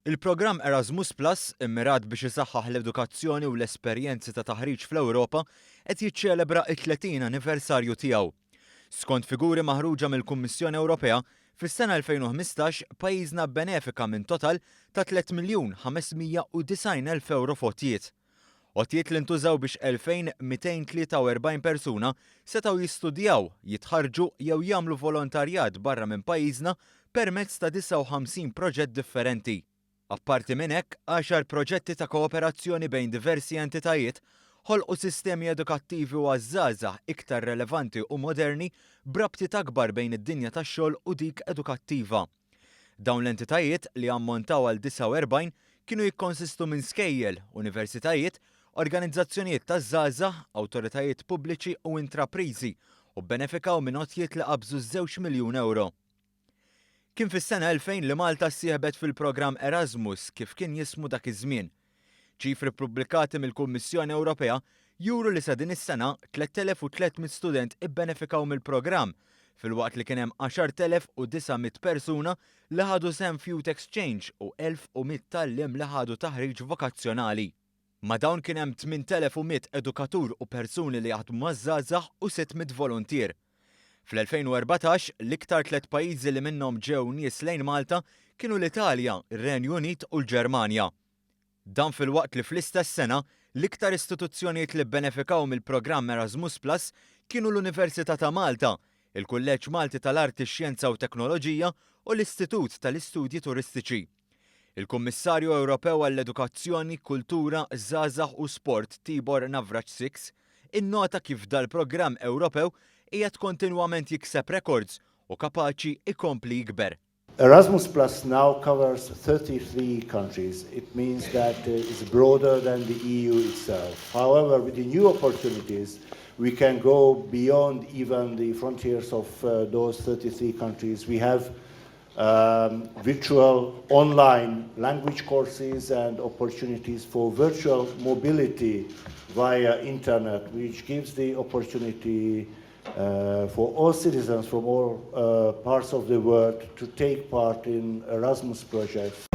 Il-programm Erasmus Plus, immirat biex isaħħaħ l-edukazzjoni u l-esperjenzi ta' taħriġ fl-Ewropa, qed jiċċelebra t-30 anniversarju tiegħu. Skont figuri maħruġa mill-Kummissjoni Ewropea, fis-sena 2015 pajjiżna bbenefika minn total ta' 3,590,000 ewro f'għotjiet. Għotjiet li ntużaw biex 2,243 persuna setgħu jistudjaw, jitħarrġu jew jagħmlu volontarjat barra minn pajjiżna permezz ta' 59 proġett differenti. Apparti minn hekk, għaxar proġetti ta' kooperazzjoni bejn diversi entitajiet ħolqu sistemi edukattivi u għaż-żgħażagħ iktar relevanti u moderni b'rabtiet akbar bejn id-dinja tax-xogħol u dik edukattiva. Dawn l-entitajiet, li ammontaw għal 49, kienu jikkonsistu minn skejjel, universitajiet, organizzazzjonijiet taż-żgħażagħ, awtoritajiet pubbliċi u intrapriżi, u bbenefikaw minn għotjiet li qabżu ż-żewġ miljun ewro. Kien fis-sena 2000 li Malta ssieħbet fil-programm Erasmus kif kien jismu dak iż-żmien. Ċifri ppubblikati mill-Kummissjoni Ewropea juru li sa din is-sena 3,300 student ibbenefikaw mill-programm, filwaqt li kien hemm 10,900 persuna li ħadu sehem f'Youth Exchange u 1,100 tgħalliem li ħadu taħriġ vokazzjonali. Ma' dawn kien hemm 8,100 edukatur u persuni li jaħdmu maż-żgħażagħ u 600 voluntier. Fl-2014, l-iktar tliet pajjiżi li minnhom ġew nies lejn Malta kienu l-Italja, ir-Renju Unit u l-Ġermanja. Dan filwaqt li fl-istess sena, l-iktar istituzzjonijiet li bbenefikaw mill-programm Erasmus Plus kienu l-Università ta' Malta, il-Kulleġġ Malti tal-Arti, Xjenza u Teknoloġija u l-Istitut tal-Istudji Turistiċi. Il-Kummissarju Ewropew għall-Edukazzjoni, Kultura, Żgħażagħ u Sport Tibor Navracsics innota kif dal-programm Ewropew qiegħed kontinwament jikseb rekords u kapaċi jkompli jikber. Erasmus Plus now covers 33 countries. It means that it's broader than the EU itself. However, with the new opportunities, we can go beyond even the frontiers of those 33 countries. We have virtual online language courses and opportunities for virtual mobility via internet, which gives the opportunity for all citizens from all parts of the world to take part in Erasmus projects.